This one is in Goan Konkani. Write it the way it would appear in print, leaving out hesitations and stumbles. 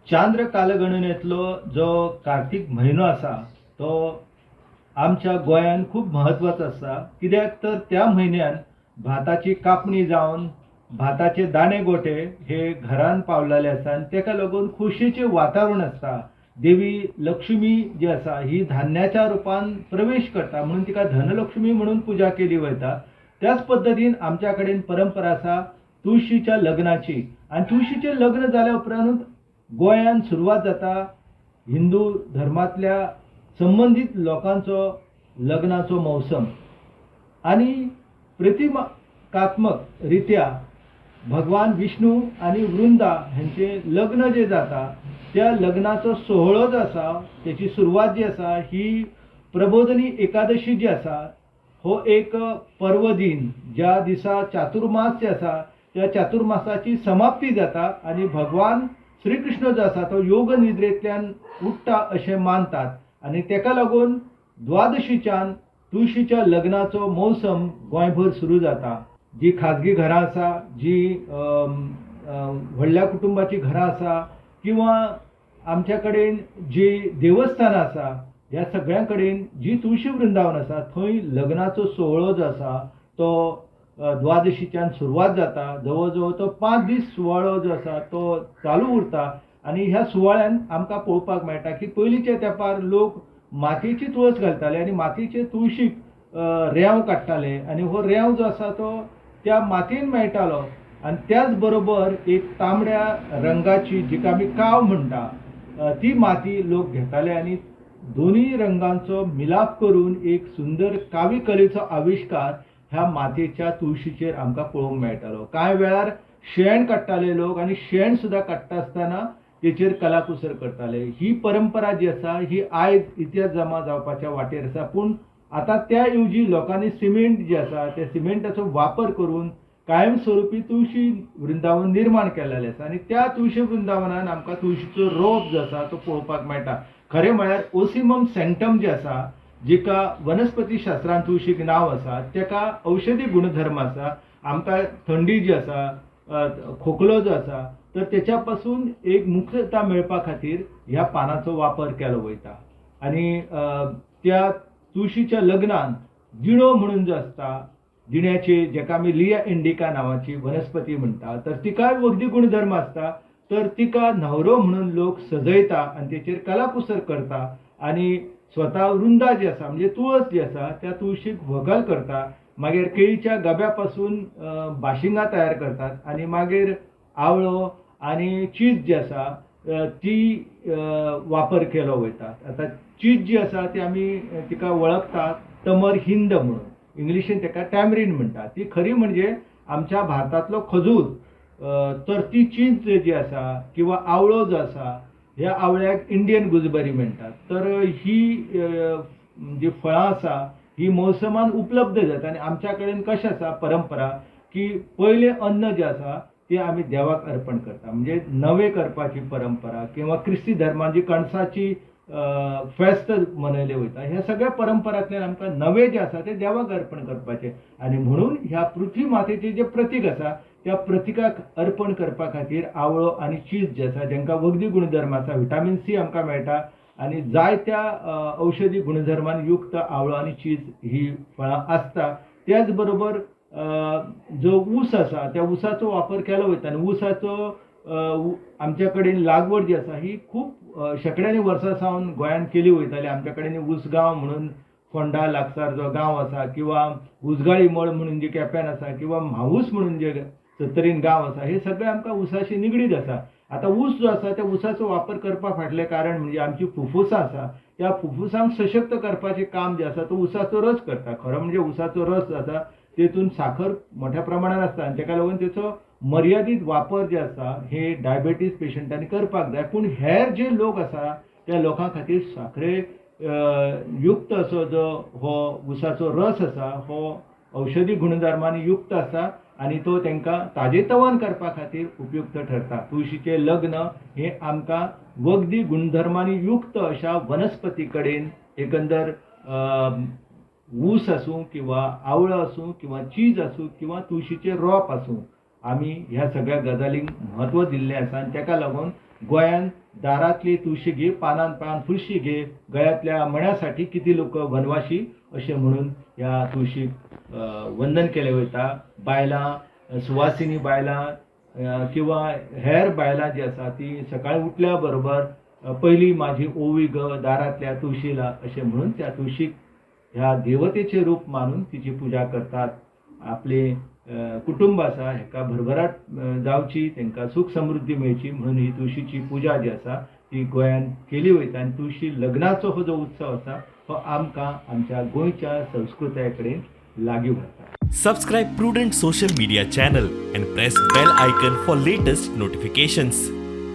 चांद्र कालगणनेंतलो जो कार्तीक म्हयनो आसा तो आमच्या गोंयांत खूब म्हत्वाचो आसा. कित्याक तर त्या म्हयन्यान भाताची कापणी जावन भाताचे दाणे गोटे हे घरान पावलेले आसता आनी ताका लागून खोशयेचें वातावरण आसता. देवी लक्ष्मी जी आसा ही धान्याच्या रुपान प्रवेश करता म्हणून तिका धनलक्ष्मी म्हणून पुजा केली वता. त्याच पद्दतीन आमच्या कडेन परंपरा आसा तुळशीच्या लग्नाची आनी तुळशीचें लग्न जाल्या उपरांतूच गोंयांत सुरवात जाता हिंदू धर्मांतल्या संबंदीत लोकांचो लग्नाचो मौसम आनी प्रतिकात्मक रित्या भगवान विष्णू आनी वृंदा हेंचें लग्न जें जाता त्या लग्नाचो सुवाळो जो आसा तेची सुरवात जी आसा ही प्रबोधनी एकादशी जी आसा हो एक पर्वदीन ज्या दिसा चातुर्मास जे आसा त्या चातुर्मासाची समाप्ती जाता आनी भगवान श्रीकृष्ण जो आसा तो योग निद्रेंतल्यान उठ्ठा अशें मानतात आनी ताका लागून द्वादशीच्यान तुळशीच्या लग्नाचो मौसम गोंयभर सुरू जाता. जी खाजगी घरां आसा, जी व्हडल्या कुटुंबाचीं घरां आसा किंवा आमच्या कडेन जी देवस्थानां आसा ह्या सगळ्यां कडेन जी तुळशी वृंदावन आसा थंय लग्नाचो सुवाळो जो आसा तो द्वादशीच्यान सुरवात जाता. जवळ जवळ तो 5 दीस सुवाळो जो आसा तो चालू उरता आनी ह्या सुवाळ्यान आमकां पळोवपाक मेळटा की पयलींच्या तेंपार लोक मातयेची तुळस घालताले आनी मातयेचे तुळशीक रेंव काडटाले आनी हो रेंव जो आसा तो त्या मातयेन मेळटालो आनी त्याच बरोबर एक तांबड्या रंगाची जिका आमी काव म्हणटा ती माती लोक घेताले आनी दोनूय रंगांचो मिलाप करून एक सुंदर कावी कलेचो आविश्कार ह्या मातयेच्या तुळशीचेर आमकां पळोवंक मेळटालो. कांय वेळार शेण काडटाले लोक आनी शेण सुद्दां काडटा आसतना तेचेर कलाकुसर करताले. ही परंपरा जी आसा ही आयज इतिहास जमा जावपाच्या वाटेर आसा. पूण आतां त्या ऐवजी लोकांनी सिमेंट जे आसा त्या सिमेंटाचो वापर करून कायमस्वरुपी तुळशी वृंदावन निर्माण केलेलें आसा आनी त्या तुळशी वृंदावनान आमकां तुळशीचो रोप जो आसा तो पळोवपाक मेळटा. खरें म्हळ्यार ओसिमम सँटम जे आसा जिका वनस्पती शास्त्रान तुळशीक नांव आसा ताका औषधी गुणधर्म आसा. आमकां थंडी जी आसा, खोकलो जो आसा तर तेच्या पासून एक मुक्तता मेळपा खातीर ह्या पानाचो वापर केलो वयता. आनी त्या तुळशीच्या लग्नान जिणो म्हणून जो आसता जिण्याची जेका आमी लिया इंडिका नांवाची वनस्पती म्हणटा तर तिकाय वखदी गुणधर्म आसता तर तिका न्हवरो म्हणून लोक सजयता आनी तेचेर कलाकुसर करता आनी स्वता वृंदा जी आसा म्हणजे तुळस जी आसा त्या तुळशीक व्हंकल करता. मागीर केळीच्या गब्या पासून बाशिंगां तयार करतात आनी मागीर आवळो आनी चीज जी आसा ती वापर केलो वयता. आतां चीज जी आसा ती आमी तिका वळखतात तमर हिंद म्हणून, इंग्लिशीन ताका टॅमरीन म्हणटात. ती खरी म्हणजे आमच्या भारतांतलो खजूर. तर ती चीज जी आसा किंवा आवळो जो आसा ह्या आवळ्याक इंडियन गुजबरी म्हणटात. तर ही जी फळां आसा ही मौसमान उपलब्ध जाता आनी आमच्या कडेन कशें आसा परंपरा की पयलें अन्न जें आसा तें आमी देवाक अर्पण करता. म्हणजे नवें करपाची परंपरा किंवा क्रिस्ती धर्मान जी कणसाची फेस्त मनयलें वयता ह्या सगळ्या परंपरांतल्यान आमकां नवें जें आसा तें देवाक अर्पण करपाचें आनी म्हणून ह्या पृथ्वी मातेचें जें प्रतीक आसा त्या प्रतिकाक अर्पण करपा खातीर आवळो आनी चीज जे आसा जेंकां वखदी गुणधर्म आसा, विटामीन सी आमकां मेळटा आनी जायत्या औषधी गुणधर्मान युक्त आवळो आनी चीज ही फळां आसता. त्याच बरोबर जो ऊस आसा त्या ऊसाचो वापर केलो वयता आनी ऊसाचो आमच्या कडेन लागवड जी आसा ही खूब शेंकड्यांनी वर्सां सावन गोंयांत केली वयताली. आमच्या कडेन उसगांव म्हणून फोंडा लागसार जो गांव आसा किंवा उजगाळी मळ म्हणून जी केप्यान आसा किंवा म्हावूस म्हणून जे सत्तरीन गांव आसा हे सगळे आमकां ऊसाशी निगडीत आसा. आतां ऊस जो आसा त्या ऊसाचो वापर करपा फाटलें कारण म्हणजे आमची फुफ्फुसां आसा त्या फुफ्फुसांक सशक्त करपाचें काम जें आसा तो ऊसाचो रस करता. खरो म्हणजे ऊसाचो रस जो आसा तेतून साखर मोठ्या प्रमाणान आसता आनी तेका लागून तेचो मर्यादीत वापर जे आसा हे डायबेटीस पेशंटांनी करपाक जाय. पूण हेर जे लोक आसा त्या लोकां खातीर साखरे युक्त असो जो हो ऊसाचो रस आसा हो औषधी गुणधर्मांनी युक्त आसा आनी तो तांकां ताजेतवान करपा खातीर उपयुक्त ठरता. तुळशीचें लग्न हें आमकां वखदी गुणधर्मांनी युक्त अशा वनस्पती कडेन एकंदर ऊस आसूं किंवा आवळो आसूं किंवा चीज आसूं किंवा तुळशीचें रोप आसूं आमी ह्या सगळ्या गजालींक म्हत्व दिल्लें आसा आनी ताका लागून गोंयांत दारातली तुळशी घे, पानान पान फुलशी घे, गळ्यातल्या मण्यासाठी किती लोक वनवाशी, अशें म्हणून ह्या तुळशीक वंदन केलें वयता. बायलां, सुवासिनी बायलां किंवा हेर बायलां जी आसा ती सकाळी उठल्या बरोबर "पहिली माझी ओवी ग दारातल्या तुळशीला" अशें म्हणून त्या तुळशीक ह्या देवतेचें रूप मानून तिची पुजा करतात. आपले कुटुंब आसा हेका भरभराट जावची, तांकां सूख समृद्धी मेळची म्हणून ही तुळशीची पुजा जी आसा ती गोंयांत केली वयता. आनी तुळशी लग्नाचो हो जो उत्सव आसा हो आमकां आमच्या गोंयच्या संस्कृताये कडेन लागीं व्हरता. Subscribe Prudent Social Media channel and press bell icon for latest notifications.